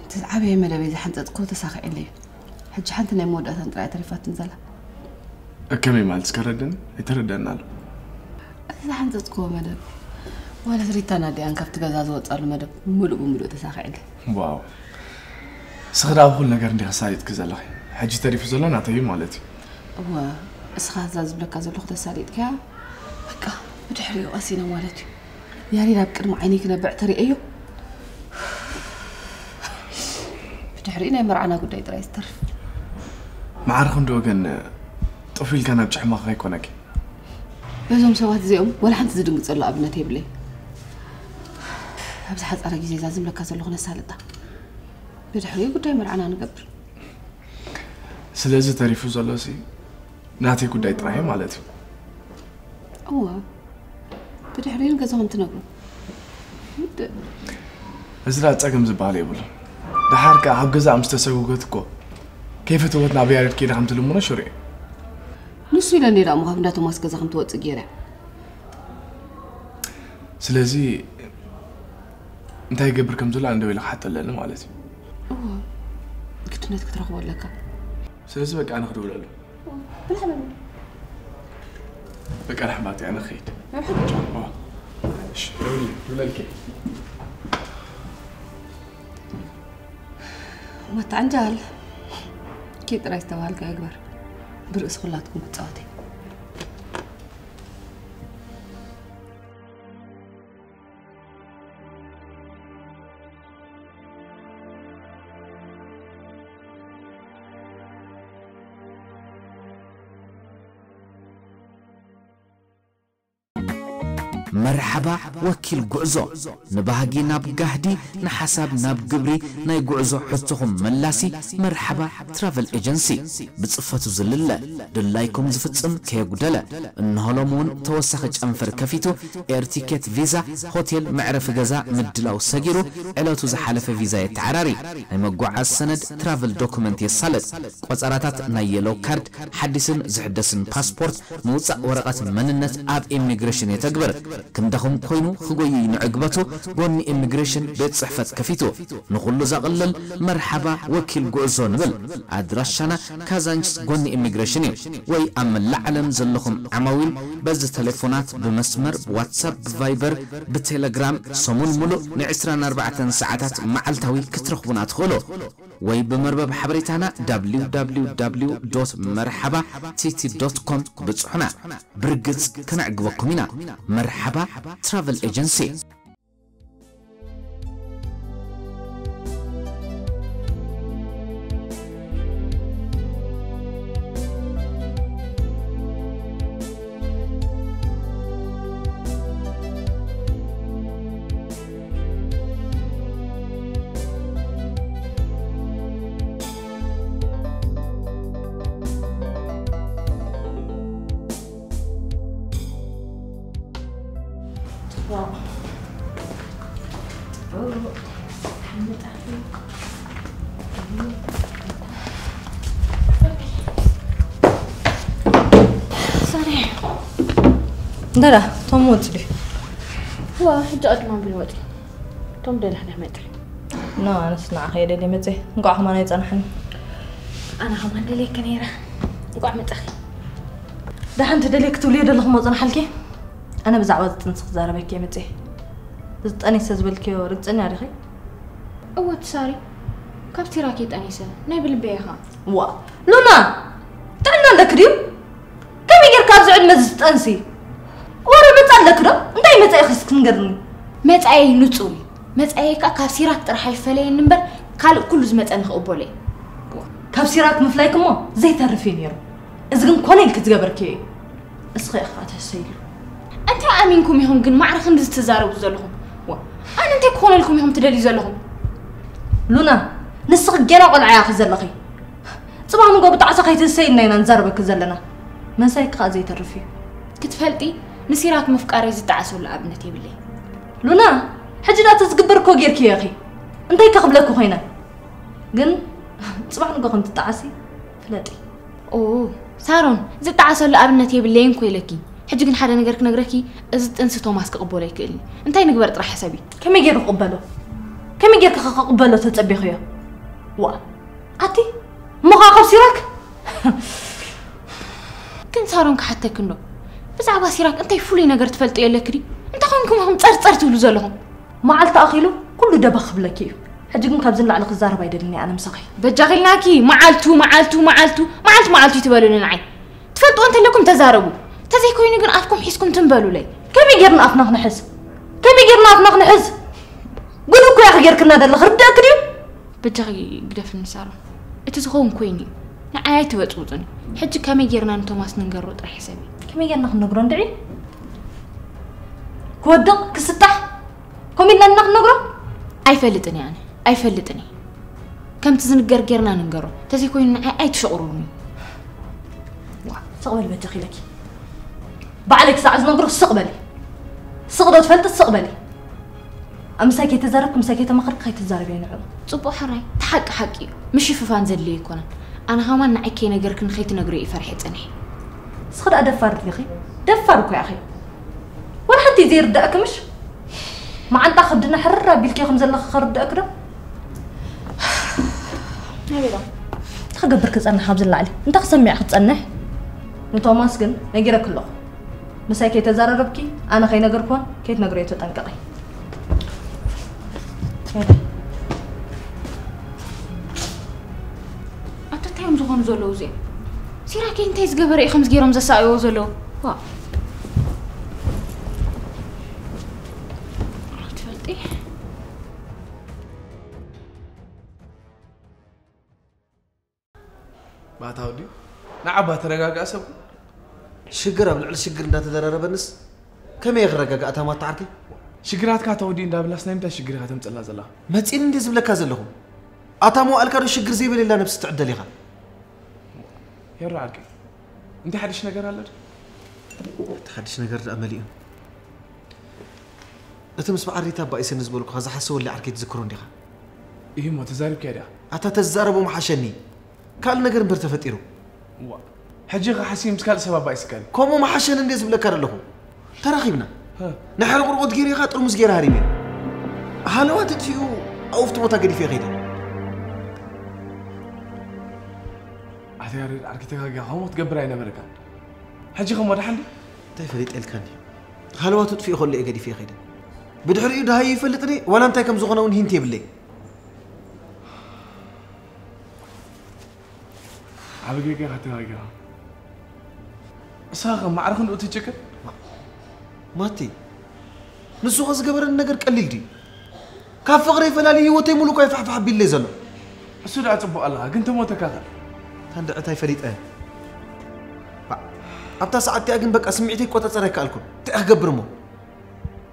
እቲ ዝዓበየ መደበይ ዝሓንጸጽክዎ ተሳኺዕለይ እዩ። ሕጂ ሓንቲ ናይ መወዳእታን ጥራይ ተሪፋትን ዘላ። ከመይ ማለት እስከ ረድኒ? ኣይተረድኣን ኣሎ። እቲ ዝሓንጸጽክዎ መደብ ማለት ሪታን ኣዲኣን ካብቲ ገዛ ዝወጻሉ መደብ ምሉእ ብምሉእ ተሳኺዕለይ። ዋው። እስኺ ደኣ ኩሉ ነገር እንዲኺ ኣሳሊጥኪ ዘለኺ። ሕጂ ተሪፉ ዘሎ ናተይ እዩ ማለት እዩ። እወ፣ እስኻ እዛ ዝብለካ ዘለኹ ተሳሊጥካያ፣ በቃ ብድሕሪኡ ቀሲና ማለት እዩ። ያሬድ ኣብ ቅድሚ ዓይነይ ክነብዕ ተሪኤዮ። ብድሕሪኡ ናይ መርዓና ጉዳይ ጥራይ ዝተርፍ። መዓርኺ እንዶ ግን ጥፍ ኢልካ ናብ ጭሕማኻ ከይኮነኪ። በዞም ሰባት እዚኦም ወላ ሓንቲ ዝድንግጸሉ ኣብነት የብለይ። ኣብዚ ሓጻረ ግዜ እዛ ዝብለካ ዘለኹ ነሳልጣ። ብድሕሪኡ ጉዳይ መርዓና ንገብር። ስለዚ ተሪፉ ዘሎ ሲ ናተይ ጉዳይ ጥራይ ማለት እዩ። እወ፣ ብድሕሪኡ ንገዛኹም ትነግሩ። ውድእ። እዚ ደኣ ጸገም ዝበሃል የብሉን። ደሓር ከኣ ኣብ ገዛኣ ምስ ተሰጎገት እኮ ከይፈተወት ናብ ያሬድ ከይዳ ከም ትልምኖ ሽሩ እዩ። ንሱ ኢለ እንዴ ደኣ እሞ ካብ እንዳ ቶማስ ገዛ ከም ትወጽእ ገይረ። ስለዚ እንታይ ይገብር ከም ዘሎ ኣነ ደው ኢለ ክሓቶ ኣለኒ ማለት እዩ። እወ፣ ግድነት ክትረኽቦ ኣለካ። ስለዚ በቃ ኣነ ክድውለሉ። ብላሕ በል። በቃ ርሕማት ኣነ ክኸይድ። ኣብ ሕጂ። እሺ፣ ደውሊ፣ ደውለልኪ። መታዕንጃል ኪድ ጥራይ ዝተባሃልካ ይግበር። ብርእሲ ኩላትኩም ክጻወት እየ። መርሓባ ወኪል ጉዕዞ፣ ንባህጊ ናብ ጋህዲ፣ ንሓሳብ ናብ ግብሪ፣ ናይ ጉዕዞ ሕቶኹም መላሲ። መርሓባ ትራቨል ኤጀንሲ፣ ብጽፈቱ ዝልለ፣ ድላይኩም ዝፍጽም ከየጉደለ። እንሆ ሎም እውን ተወሳኺ ጨንፈር ከፊቱ፣ ኤር ቲኬት፣ ቪዛ፣ ሆቴል፣ መዕረፊ ገዛ ምድላው ሰጊሩ፣ ዕለቱ ዝሓለፈ ቪዛ የተዓራሪ፣ ናይ መጓዓዝ ሰነድ፣ ትራቨል ዶኩመንት የሳልጥ። ቆጸራታት ናይ የሎ ካርድ፣ ሓዲስን ዝሕደስን ፓስፖርት፣ ምውጻእ ወረቐት መንነት ኣብ ኢሚግሬሽን የተግብር። ክንደኹም ኮይኑ ክጎይይ ንዕግበቱ፣ ጎኒ ኢሚግሬሽን ቤት ጽሕፈት ከፊቱ። ንኹሉ ዘቕልል መርሓባ ወኪል ጉዕዞ ንብል። ኣድራሻና ካዛንችስ ጎኒ ኢሚግሬሽን እዩ። ወይ ኣብ መላእ ዓለም ዘለኹም ዓማዊል በዚ ተሌፎናት፣ ብመስመር፣ ብዋትሳፕ፣ ብቫይበር፣ ብቴሌግራም ሰሙን ሙሉእ ን24 ሰዓታት መዓልታዊ ክትረኽቡና ትኽእሉ። ወይ ብመርበብ ሓበሬታና www መርሓባ ቲቲ ዶት ኮም ብጽሑና። ብርግጽ ከነዕግበኩም ኢና። መርሓባ ትራቨል ኤጀንሲ። ሳሪ፣ ደራ፣ ቶም ወጽ ድዩ? ዋ፣ ሕጂ ቅድማ ቢል ወጺ። ቶም ደላህና መጽ። ኖ፣ ኣነስ ንዓኻ እየ ደልየ መጽ። እንቋዕ ከማን ኣይጸናሕን። ኣነ ከማን ደልየኪ ነይረ። እንቋዕ መጻኺ። ደሓን ትደልየ ክትብልዮ ደለኹ መጽናሓልኪ? ኣነ ብዛዕባ ዝጥንሲ ክዛረበኪ እየ መጽ። ዝጠኒሰ ዝበልክዮ ርግጽኛ ዲኺ? እወ፣ ትሳሪ። ካብ ሲራክ እየ ጠኒሰ። ናይ ብልበይ ኢኻ። ዋ፣ ሉና! ጥዕና ኣለኪ ድዩ? ከመይ ጌርካ ኣብዚ ዕድመ እዚ ትጠንሲ? ወረ መጻ ኣለኪ ዶ? እንታይ መጻ ኢኺ እስኪ ንገርኒ? መጻየይ ንጹር እዩ። መጻየይ ከኣ ካብ ሲራክ ጥራሕ ኣይፈለየኒ እምበር ካልእ ኩሉ ዝመጸኒ ክቕበሎ እየ። ካብ ሲራክ ምፍላይኪ እሞ ዘይተርፍ እዩ ነይሩ። እዚ ግን ኮነ ኢልኪ ዝገበርክዮ እዩ። እስኺ ኢኻ ተሰይሉ። እንታይ ኣሚንኩም ኢኹም ግን ማዕረ ክንድዚ ትዛረቡ ዘለኹም? ዋ፣ ኣነ እንታይ ክኾነልኩም ኢኹም ትደልዩ ዘለኹም? ሉና፣ ንስኺ ገና ቆልዓ ኢኺ ዘለኺ። ጽባሕ ንጎ ብጣዕሳ ከይትህሰይልና ኢና ንዛረበኪ ዘለና። መሳይኪ ከኣ ዘይተርፍ እዩ። ክትፈልጢ፣ ንሲራክ ምፍቃረይ ዝጠዓሰሉ ኣብነት የብለይ። ሉና፣ ሕጂ ደኣ እቲ ዝግበር እኮ ጌርክዮ ኢኺ። እንታይ ከ ክብለኪ ኮይነ? ግን ጽባሕ ንጎ ከም ትጠዓሲ ፍለጢ። ኦ፣ ሳሮን፣ ዝጠዓሰሉ ኣብነት የብለይን እኮ ኢለኪ። ሕጂ ግን ሓደ ነገር ክነግረኪ፣ እዚ ጥንሲ ቶማስ ክቕበሎ ኣይክእልን እዩ። እንታይ ንግበር ጥራሕ ሕሰቢ። ከመይ ገይሩ ክቕበሎ? ከመይ ጌርኪ ከ ክቕበሎ ተጸቢኽዮ? ዋ፣ ኣቲ፣ እሞ ኸዓ ካብ ሲራክ? ግን ሳሮን ክሓተኪ እንዶ፣ ብዛዕባ ሲራክ እንታይ ፍሉይ ነገር ትፈልጥዮ ኣለኪ ድዩ? እንታይ ኾንኩም ኢኹም ጸርጸር ትብሉ ዘለኹም? መዓልቲ ኣኺሉ ኩሉ ደበኽ ክብለኪ እዩ። ሕጂ ግን ካብዚ ንላዕሊ ክዛረብ ኣይደልን እየ ኣነ ምሳኺ። በጃኺ ኢልናኪ፣ መዓልቱ፣ መዓልቱ፣ መዓልቱ፣ መዓልቲ፣ መዓልቱ ይትበሉኒ ንዓይ። ትፈልጥዎ እንተለኩም ተዛረቡ። ተዘይኮይኑ ግን ኣፍኩም ሒዝኩም ትም በሉለይ። ከመይ ጌርና ኣፍና ክንሕዝ? ከመይ ጌርና ኣፍና ክንሕዝ? ጉድ እኮ ኢኺ ጌርክና ዘለኺ፣ ርድኣኪ ድዩ? በጃኺ ግደፍኒ ሳሮን። እቲ ዝኸውን ኮይኑ እዩ። ንዓይ ኣይትበጽብጹኒ። ሕጂ ከመይ ጌርና ንቶማስ ንንገሮ ጥራሕ ሕሰቢ። ከመይ ጌርና ክንነግሮ እንድዒ? ክወድቕ፣ ክስጣሕ፣ ከምኡ ኢልና ኢና ክንነግሮ? ኣይፈልጥን እየ ኣነ። ኣይፈልጥን እየ። ከምቲ ዝንገር ጌርና ንንገሮ። ተዘይኮይኑ ንዓይ ኣይትሸቑርሩኒ። ዋ፣ ስቕ በሊ በጃኺ ኢለኪ። ባዕለይ ክሳዕ ዝነግሮ ስቕ በሊ። ስቕ ዶ ትፈልጢ? ስቕ በሊ። ኣብ ምሳይ ከይተዛረብኪ፣ ምሳይ ከይተማኸርኪ ከይትዛረቢ ንዑ። ጽቡቕ ሕራይ፣ እቲ ሓቂ ሓቂ እዩ። ምሽፍፋን ዘድልዮ ኣይኮነን። ኣነ ኸማን ንዓይ ከይነገርክኒ ከይትነግርዮ እዩ ፈሪሐ ጸኒሐ። ንስኺ ደኣ ደፋር ዲኺ? ደፋር እኮ ኢኺ። ወላ ሓንቲ ዘይርዳእኪ ምሽ? መዓንጣ ከብድና ሕርር ኣቢልኪ ከም ዘለኺ ከርድኣኪ ዶ? ኣቤላ። እንታይ ክገብር ክጸንሕ ኣብዚ ላዕሊ? እንታይ ክሰምዕ ክጸንሕ? ንቶማስ ግን ነጊረኪ ኣለኹ። ምሳይ ከይተዛረረብኪ፣ ኣነ ከይነገርክዎን ከይትነግርዮ ተጠንቀቒ። ኣታ እንታይ እዮም ዝኾኑ ዘለዉ እዚኦም? ሲራኬ እንታይ ዝገበረ እዩ ከምዚ ገይሮም ዘሳቕይዎ ዘለዉ? ዋ። ትፈልጢ? ባታ ወዲ ንዓባ ተረጋጋእ ሰብ። ሽግር ኣብ ልዕሊ ሽግር እንዳተደራረበንስ ከመይ ክረጋጋእ? እታ ማታ ዓርከይ ሽግራትካ ተወዲ እንዳብላስ ናይ ምንታይ ሽግር ኢኻ ተምጽላ ዘላ? መጺኒ እንዴ ዝብለካ ዘለኹ? ኣታ መዋእልካ ዶ ሽግር ዘይበለላ ነብሲ ትዕደል ኢኻ? ሄሮ ዓርከይ እንታይ ሓድሽ ነገር ኣሎ? እቲ ሓድሽ ነገር ደኣ መሊኡ። እቲ ምስ በዓል ሪታ ኣባኢሰኒ ዝበልኩኻ ዝሓሰወለይ ዓርከይ ትዝክሮ እንዲኻ? እዩ እሞ ተዛሪብካዮ ዲኻ? ኣታ ተዛረቦ ምሓሸኒ። ካልእ ነገር እምበር ተፈጢሩ። ዋ፣ ሕጂ ኸ ሓሲብ ምስ ካልእ ሰብ ኣባኢስካኒ? ከምኡ ምሓሸኒ እንዴ ዝብለካ ዘለኹ? ተራኺብና። ሀ። ናይ ሕርቑርቆት ገይረ ኢኻ ጥርሙዝ ገይረ ሃሪመ። ሃለዋ ተጥፊኡ ኣብኡ ኣብቲ ቦታ ገዲፈ ከይደ። ኣታ ያሬድ ዓርከይ ተጋጊኻ ከምኡ ክትገብር ኣይነበረካን። ሕጂ ኸ እሞ ደሓን ድዩ? እንታይ ፈሊጠ ኢልካኒ? ሃለዋ ተጥፊኡ ከሎ እየ ገዲፈ ከይደ። ብድሕሪኡ ደሃዩ ይፈልጥኒ ዋላ እንታይ ከም ዝኾነ እውን ሂንት የብለይ። ዓቢ ጌጋ ኢኻ ተጋጊኻ። ንስኻ ኸ ማዕረ ክንድኡ ትጭክን? ማቲ፣ ንሱ ኸ ዝገበረኒ ነገር ቀሊል ድዩ? ካብ ፍቕረይ ፈላሊ ህይወተይ ሙሉእ እኳ ይፋሕፋሕ ኣቢለይ ዘሎ። እሱ ደኣ ጽቡቕ ኣለኻ፣ ግን ተሞተካ ኸ? ታንድዕታይ ፈሊጠ። ባዕ፣ ኣብታ ሰዓት እቲኣ ግን በቃ ስምዒተይ ክቆጻጸር ኣይከኣልኩን። እንታይ ክገብር እሞ?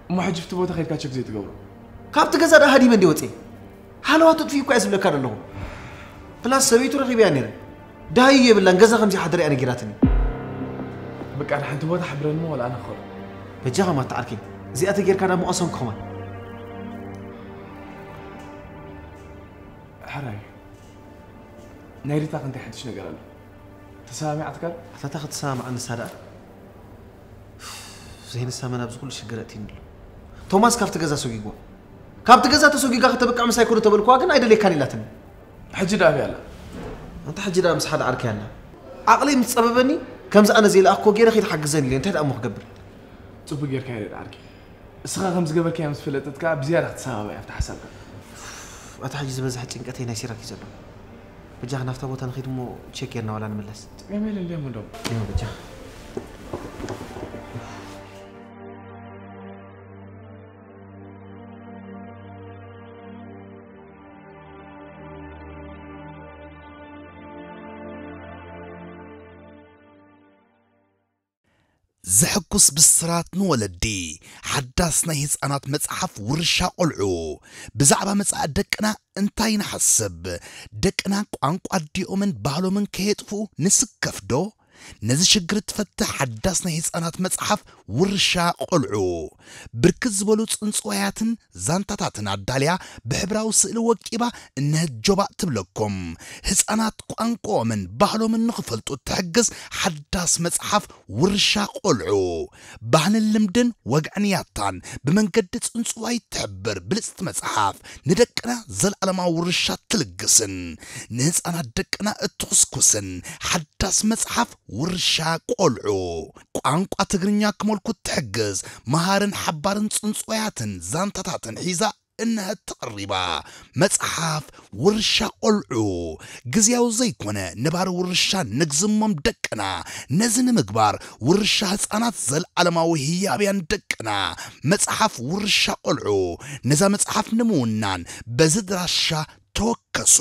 እሞ ሕጂ ኣብቲ ቦታ ከይድካ ቸክ ዘይትገብሮ? ካብቲ ገዛ ደኣ ሃዲመ እንድየ ወጽየ። ሃለዋ ተጥፊኡ እኳ እየ ዝብለካ ዘለኹ። ፕላስ ሰበይቱ ረኺበያ ነይረ። ደሃዩ የብላን፣ ገዛ ከም ዘይሓደረ እያ ነጊራትኒ። በቃ፣ ንሓንቲ ቦታ ሓብረኒ እሞ ዋላ ኣነ ክኸዶ። በጃኻ ማታ ዓርከይ፣ እዚኣ ተጌርካ ናብ መቐሰን ክኸማን። ሓራይ፣ ናይ ሪታ ከ እንታይ ሓድሽ ነገር ኣሎ? ተሰማሚዓትካ? ኣታ እታ ክትሰማምዓኒ ንሳ ደኣ ዘይንሳ መን ኣብዚ ኩሉ ሽግር ኣእትዩኒ ኣሎ። ቶማስ ካብቲ ገዛ ሰጒግዋ። ካብቲ ገዛ ተሰጒጋ ከተብቅዕ ምሳይ ኩሉ ተበልኩዋ ግን ኣይደልየካን ኢላትኒ። ሕጂ ደኣ ኣበይ ኣላ? ኣንታ ሕጂ ደኣ ምስ ሓደ ዓርከይ ኣላ። ዓቕለይ ምስ ጸበበኒ፣ ከምዚ ኣነ ዘይለኣኽኮ ገይረ ከይትሓግዘኒ ኢለ እንታይ ደኣ እሞ ክገብር? ጽቡቅ ጌርካ ኢለ ደኣ ዓርከይ። እስኻ ከም ዝገበርካዮ ምስ ፈለጠት ከኣ ብዝያዳ ክትሰማማዕ ኣብቲ ሓሳብካ። ኣታ ሕጂ ዝበዝሐ ጭንቀተይ ናይ ሲራክ እዩ ዘሎ። በጃኻ ናብታ ቦታ ንኺድ እሞ ቼክ ጌርና ዋላ ንምለስ። ጸገም የለን ደሞ ደሞ። ደሞ በጃኻ። ዘሐጉስ ብስራት ንወለዲ። ሓዳስ ናይ ህጻናት መጽሓፍ ውርሻ ቆልዑ። ብዛዕባ መጻኢ ደቅና እንታይ ንሓስብ? ደቅና ቋንቋ ኣዲኦምን ባህሎምን ከየጥፍኡ ንስከፍ ዶ? ነዚ ሽግር እትፈትሕ ሓዳስ ናይ ህጻናት መጽሓፍ ውርሻ ቆልዑ። ብርክት ዝበሉ ጽንጽዋያትን ዛንታታትን ኣዳልያ ብሕብራዊ ስእሊ ወቂባ እነሀ ጆባእ ትብለኩም። ህጻናት ቋንቋኦምን ባህሎምን ንኽፈልጡ እትሕግዝ ሓዳስ መጽሓፍ ውርሻ ቆልዑ። ባህልን ልምድን ወግዕን ያታን ብመንገዲ ጽንጽዋይ እትሕብር ብልጽቲ መጽሓፍ ንደቅና ዘለኣለማዊ ውርሻ ትልግስን ንህጻናት ደቅና እትኹስኩስን ሓዳስ መጽሓፍ ውርሻ ቆልዑ። ቋንቋ ትግርኛ ክመልኩ እትሕግዝ መሃርን ሓባርን ጽንጽዋያትን ዛንታታትን ሒዛ እነሀ ተቐሪባ። መጽሓፍ ውርሻ ቆልዑ። ግዝያዊ ዘይኮነ ነባሪ ውርሻ ንግዝሞም ደቅና። ነዚ ንምግባር ውርሻ ህጻናት ዘለዓለማዊ ህያብያን ደቅና። መጽሓፍ ውርሻ ቆልዑ። ነዛ መጽሓፍ ንምውናን በዚ ድራሻ ተወከሱ።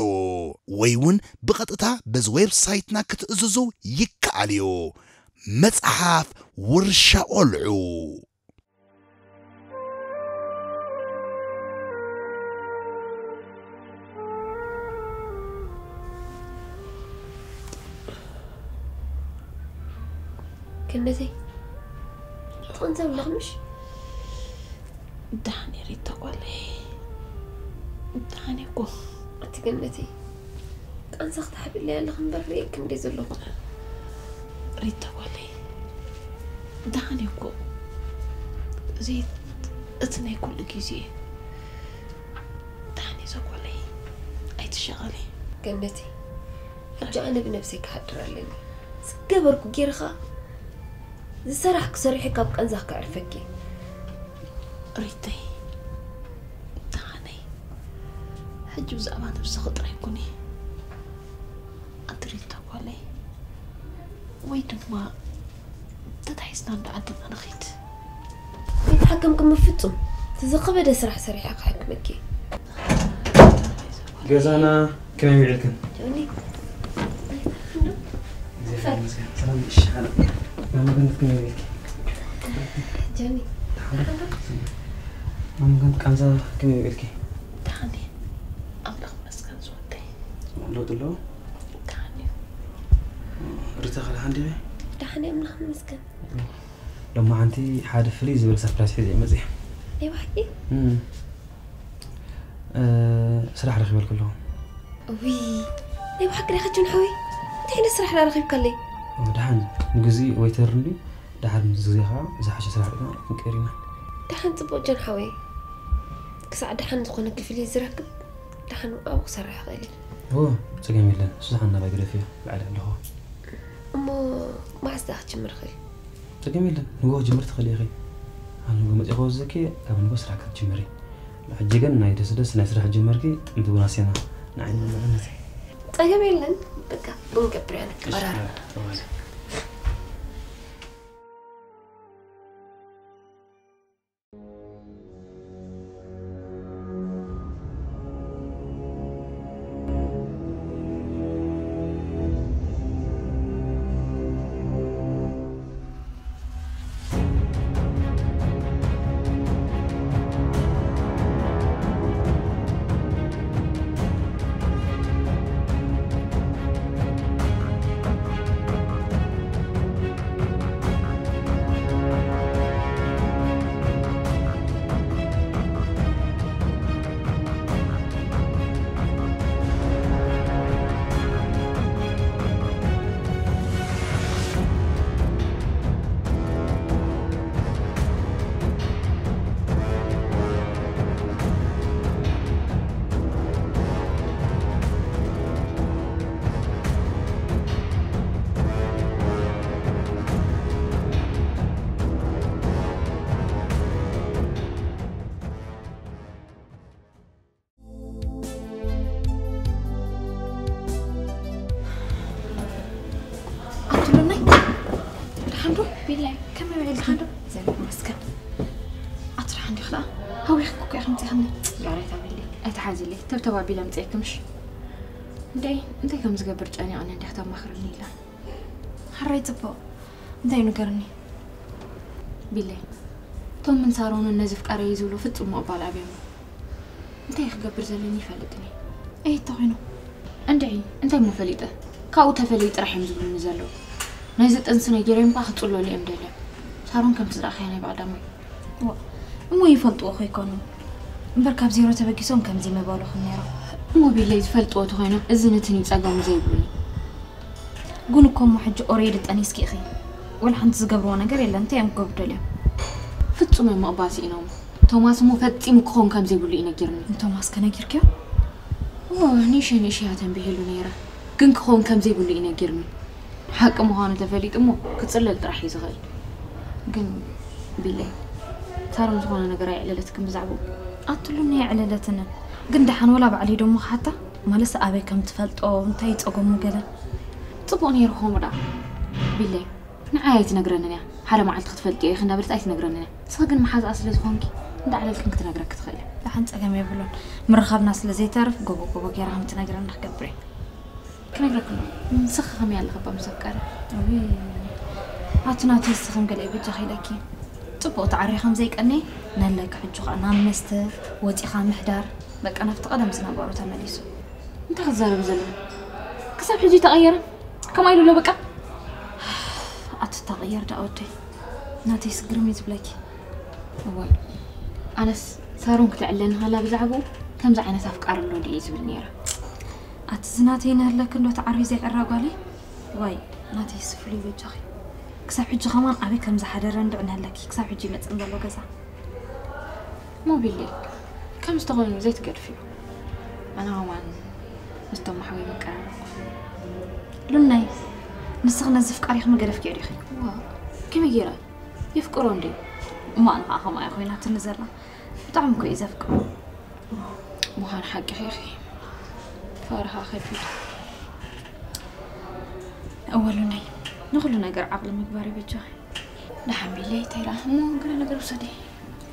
ወይ እውን ብቐጥታ በዚ ዌብሳይትና ክትእዝዙ ይከኣል እዩ። መጽሓፍ ውርሻ ቆልዑ። ገነተይ፣ ትቕንዘብ ኣለኽ ምሽ? ደሓን እየ ሪታ ጓለይ፣ ደሓን እየ እኮ። ኣቲ ገነተይ፣ ቃንዛ ክትሓብለይ ኣለኺ እምበር ርእየኪ እንደ ዘለኹ። ሪታ ጓለይ፣ ደሓን እየ እኮ። እዚ እቲ ናይ ኩሉ ግዜ እዩ። ደሓን እየ ጓለይ፣ ኣይትሸቐሊ። ገነተይ፣ ሕጂ ኣነ ብነብሰይ ክሓድር ኣለኒ። ዝገበርኩ ጌርኻ፣ ዝሰራሕኩ ሰሪሐ ካብ ቃንዛኽ ከዕርፈኪ። ሪተይ፣ ደሓነይ፣ ሕጂ ብዛዕባ ነብስኺ ጥራይ ኩኒ። ኣንቲ ሪታ ጓለይ፣ ወይ ድማ ተታሒዝና እንዳ ዓድና ንኺድ። ኣይትሓከምክን በፍጹም። እቲ ዝኸበደ ስራሕ ሰሪሐ ክሕክመኪ። ገዛና ከመይ ውዒልክን? ጆኒ። እግዚኣብሔር ይመስገን። ሰላም፣ እሺ፣ ሓላ። ማማ ገነት ከመይ ውዒልኪ? ጆኒ። ደሓን ዶ? ማማ ገነት ቃንዛ ከመይ ውዒልኪ? ደሓን እየ። ኣምላኽ ይመስገን ዝወደይ። ለውጢ ኣለዎ? ደሓን እዩ። ሪታ ከ ደሓን ድዩ? ደሓን እየ፣ ኣምላኽ ይመስገን። ሎማዓንቲ ሓደ ፍልይ ዝበለ ሰርፕራይዝ ሒዘ እየ መፅየ። ናይ ብሓቂ? እም። እ፣ ስራሕ ረኺበልኩ ኣለኹ። እውይ፣ ናይ ብሓቂ ዲኻ ጆን ሓወይ? እንታይ ዓይነት ስራሕ ደኣ ረኺብካለይ? ኦ፣ ደሓን ንግዜኡ ዌይተር እንድዩ፣ ደሓን ምስ ግዜ ኸዓ ዝሓሸ ስራሕ ርኢና ክንቀይር ኢና። ደሓን ጽቡቕ ጆን ሓወይ። ክሳዕ ደሓን ዝኾነ ክፍሊት ዝረክብ ደሓን ኣብኡ ክሰርሕ ይኽእል እዩ። እወ፣ ጸገም የለን። ንሱ ደሓን ናባይ ግደፍዮ፣ ባዕለይ ኣለኹ። እሞ መዓስ ደኣ ክጅምር ይኽእል? ጸገም የለን። ንግሆ ክጅምር ትኽእሊ ኢኺ። ኣብ ንግሆ መጺእኺ ወዚእኪ፣ ካብ ንግሆ ስራሕ ክትጅምሪ። ሕጂ ግን ናይ ደስ ደስ ናይ ስራሕ ጀመርኪ፣ ጥንቲ ቡን ኣስቴና ንዓይ ንብልዕነት። ጸገም የለን። በቃ ቡን ገብር እያ፣ ንቀራረብ። እሺ፣ ከመይ ውዒልካ ዶ? ዘመድ መስከን። ኣትርሓ እንዲኽ ደኣ? ሃዊኽኩ እኮ ኢኺ ምጺኽኒ። ጋራይ ታቢለይ፣ ኣይትሓዝለይ። ተብተብ ኣቢለ ኣምጺኤኪ ምሽ? እንደይ፣ እንታይ ከም ዝገብር ጨኒቕኒ እንዲያ ክተማኽርኒ ኢላ። ሓራይ ጽቡቕ። እንታይ እዩ ንገርኒ? ቢለይ፣ ቶም ምን ሳሮንን ነዚ ፍቃረይ ዝብሉ ፍጹም ምቕባል ኣብዮም። እንታይ ክገብር ዘለኒ ይፈልጥኒ። እይ፣ ተኾይኑ። እንድዒ፣ እንታይ እሞ ፈሊጠ? ካብኡ ተፈልዩ ጥራሕ እዮም ዝብሉኒ ዘለዉ። ናይዚ ጥንሲ ነጊረዮም እኳ ክጽለሉ እዮም ደልዮም። ሳሮን ከምቲ ዝረኣኽያ ናይ ብቐዳማይ። ዋ፣ እሞ ይፈልጥዎ ከይኮኑ። እምበር ካብ ዜሮ ተበጊሶም ከምዚ መባልኹም ነይሮም። እሞ ቢለይ ዝፈልጥዎ ተኾይኖም፣ እዚ ንትን እዩ ጸገሙ ዘይብሉኒ። ግን እኮ እሞ ሕጂ ኦሬዲ ጠኒስኪ ኢኺ። ወላ ሓንቲ ዝገብርዎ ነገር የለን። እንታይ እዮም ክገብሩ ደልዮም? ፍጹም እዮም ምቕባል ስኢኖም። ቶማስ እሞ ፈጺሙ ክኸውን ከም ዘይብሉ እዩ ነጊርኒ። ንቶማስ ከ ነጊርክዮ? እዎ፣ ንእሽተይ ንእሽተይ እያ ተንቢሄሉ ነይራ። ግን ክኸውን ከም ዘይብሉ እዩ ነጊርኒ። ሓቂ ምዃኑ ተፈሊጡ እሞ ክጽለል ጥራሕ እዩ ዝኽእል። ግን ቢለይ፣ ሳሮን ዝኾነ ነገር ኣየዕለለትክን ብዛዕባኡ? ኣትሉኒ ኣየዕለለትንን። ግን ደሓን ወላ ባዕለይ ደሞ ክሓታ? ማለትስ ኣበይ ከም ትፈልጦ፣ እንታይ ጸገሙ ገለ? ጽቡቕ ነይሩ ክኸውን ደኣ። ቢለይ፣ ንዓይ ኣይትነግረንን እያ። ሓደ መዓልቲ ክትፈልጥዮ ኢኺ እንዳበለት ኣይትነግረንን እያ። ንስኺ ግን መሓዛኣ ስለ ዝኾንኪ፣ እንዳዕለልክን ክትነግረኪ ትኽእል እያ። ደሓን ጸገም የብሉን። ምርኻብና ስለ ዘይተርፍ፣ ጎቦ ጎቦ ገይራ ከም ትነግረና ክገብር እየ። ክነግረኪ ኣሎ። ንስኺ ከመይ ኣለኺ እባ ምስ ኣፍቃሪ? እውይ፣ ኣቲ ናተይ፣ ንስኺ ከም ገለ በጃኺ ኢለኪ። ጽቡቕ ተዓሪ ከም ዘይቀኒ ነለኪ። ሕጂ ኸኣ ናብ መስተ ወጺኻ ምሕዳር፣ በቃ ናብቲ ቀደም ዝነበሮ ተመሊሱ። እንታይ ክትዛረቢ ዘለኺ? ክሳብ ሕጂ ተቐየረ? ከምኣ ኢሉ ኣሎ በቃ? ኣቲ ተቐየር ደኣ ወደይ። ናተይስ ግርም እዩ ዝብለኪ። እዋይ፣ ኣነስ ሳሮን ክትዕለኒ ከላ ብዛዕባኡ ከምዚ ዓይነት ኣፍቃሪ ኣሎ ድዩ ዝብል ነይረ። ኣቲ እዚ ናተይ ነህለኪ እንዶ ተዓሪ ዘይዕራ ጓለይ። ዋይ፣ ናተይስ ፍሉይ በጃኺ። ክሳብ ሕጂ ከማን ኣበይ ከም ዝሓደረ እንድዒ ነህለኪ። ክሳብ ሕጂ ይመጽእ ዘሎ ገዛ። ሞቢለይ፣ ከም ዝተኾይኑ ዘይትገድፍዮ። ኣነ ከማን ምስቶም ኣሕወይ መቀራረብኩ። ሉናይ፣ ንስኺ ነዚ ፍቃሪኺ ምገደፍክዮ ዲኺ? ዋ፣ ከመይ ገይረ? የፍቅሮ እንዴ? እሞ ኣነ ኸዓ ከምኣ እያ ኮይናትኒ ዘላ። ብጣዕሚ እኮ እዩ ዘፍቅሮ። ምዃኑ ሓቂኺ ኢኺ። ፍቕሪ ኸዓ ከቢድ። እወ ሉናይ፣ ንኹሉ ነገር ዓቕሊ ምግባር ይበጃኺ። ደሓን ቢለይ ተይራ እሞ ገለ ነገር ውሰዲ።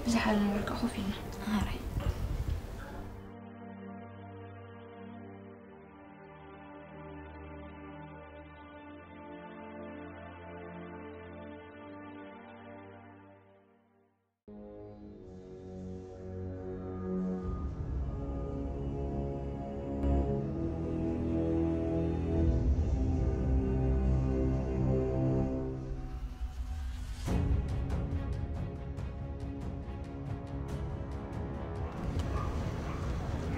ብዝሓለ ነገር ከ ኮፍ ኢልና። ኣራይ።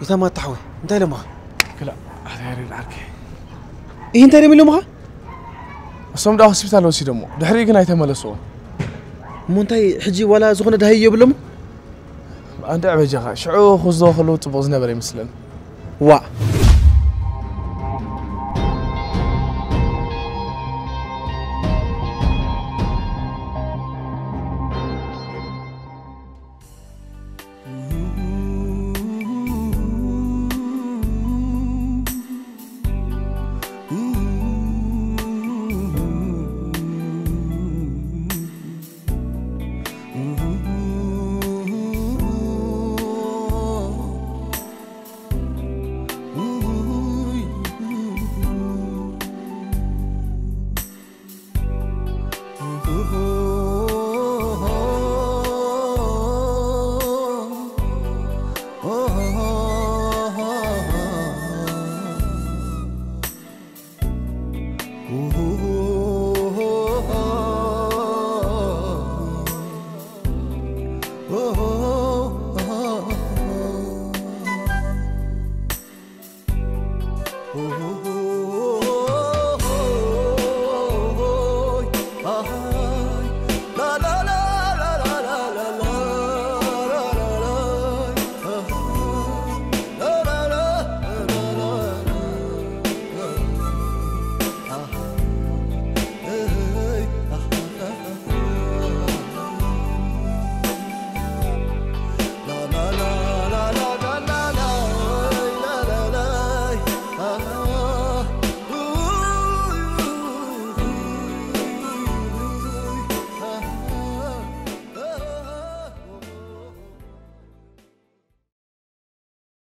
ኢታማ ኣታሕወይ እንታይ ኢሎምኻ? ክላእ ኣታ ያሬድ ዓርከይ። ይህ እንታይ ደም ኢሎምኻ? እሶም ደኣ ሆስፒታል ወሲዶሞ፣ ድሕሪኡ ግን ኣይተመለስዎን። እሞ እንታይ ሕጂ ዋላ ዝኾነ ደሃይ የብሎምን? ኣንተ በጃኻ ሽዑ ክወስድዎ ከለዉ ጽቡቕ ዝነበረ ይመስለኒ። ዋእ፣